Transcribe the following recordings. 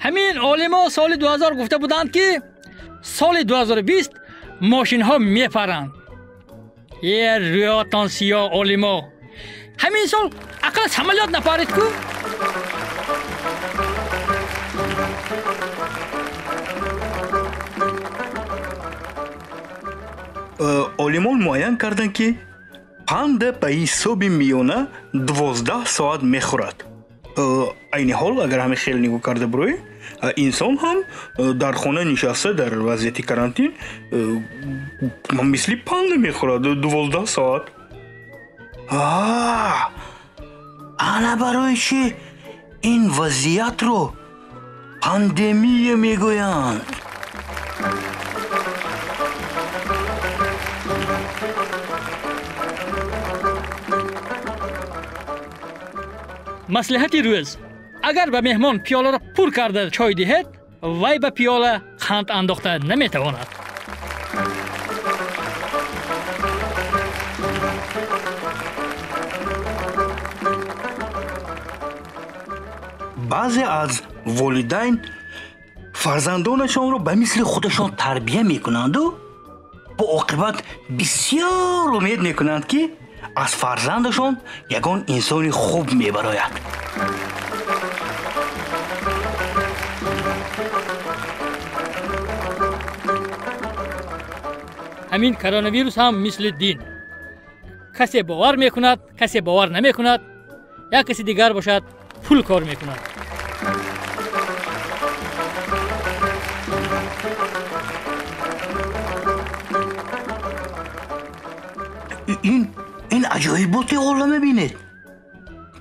Ҳамин олимо соли 2000 гуфта буданд, ки соли 2020 мошинҳо мепаранд. Е рӯётон сиёҳ олимо. Ҳамин сол ақал самолёт напарид ку? Олимон муайян карданд, ки панда ба ҳисоби миёна 12 соат мехӯрад. Айни ҳол агар ҳамин хел нигоҳ карда бироем, инсон ҳам дар хона нишаста дар вазъияти карантин мисли панда мехӯрад 12 соат. Ана барои чӣ ин вазъиятро пандемия мегӯянд. Маслиҳати рӯз: агар ба меҳмон пиёларо пур карда чой диҳед, вай ба пиёла қанд андохта наметавонад. Баъзе аз волидайн фарзандонашонро ба мисли худашон тарбия мекунанду бо оқибат бисёр умед мекунанд, ки аз фарзандашон ягон инсони хуб мебарояд. Ҳамин коронавирус ҳам мисли дин. Касе бовар мекунад, касе бовар намекунад, як каси дигар бошад пул кор мекунад. Ин аҷоиботи олама бинед.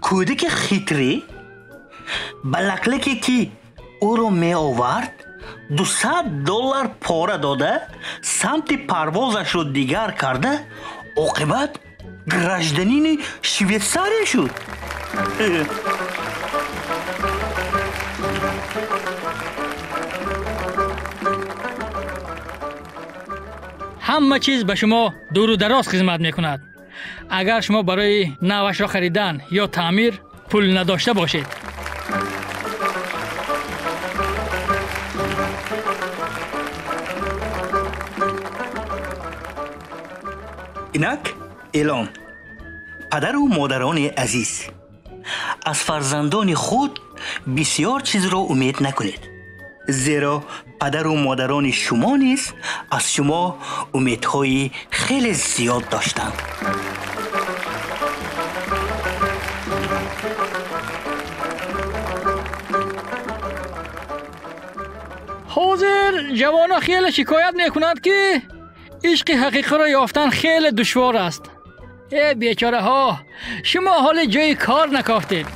Кӯдаки хитрӣ ба лаклаке, ки ӯро меовард, $200 пора дода, самти парвозашро дигар карда, оқибат гражданини Швейтсария шуд. Ҳама чиз ба шумо дуру дароз хизмат мекунад. Агар шумо барои навашро харидан ё таъмир пул надошта бошед. Инак эълон. Падару модарони азиз, аз фарзандони худ бисёр чизро умед накунед, зеро падару модарони шумо низ аз шумо умедҳои хеле зиёд доштанд. Ҳозир ҷавонон хеле шикоят мекунанд, ки ишқи ҳақиқиро ёфтан хеле душвор аст. Э бечораҳо, шумо ҳоли ҷои кор накофтед.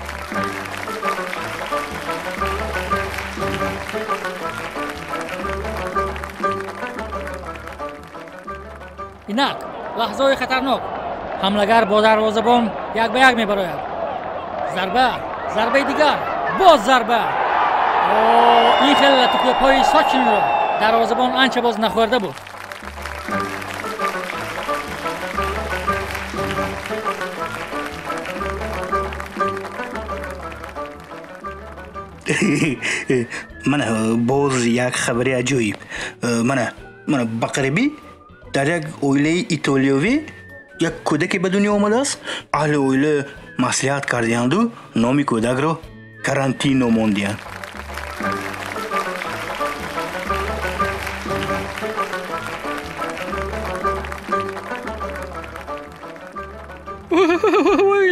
Инак лаҳзаҳои хатарнок. Ҳамлагар бо дарвозабон як ба як мебарояд. Зарба, зарбаи дигар, боз зарба. Ин хел латукӯбҳои сочинро дарвозабон анча боз нахӯрда буд. Мана боз як хабари аҷоиб. Мана ба қарибӣ дар як оилаи итолиёвӣ як кӯдаке ба дунё омадааст. Аҳли оила маслиҳат кардиянду номи кӯдакро Карантино мондиянд.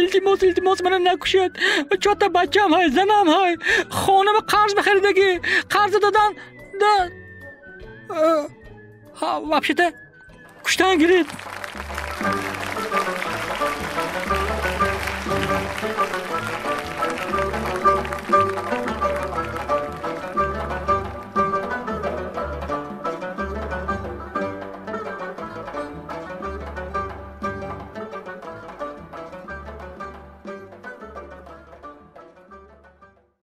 Илтимос, илтимос, мана накушед. Чорта бачам ҳай, занам ҳай, хонама қарз бихаридагӣ, қарз додан да вообще-то куштан гирид.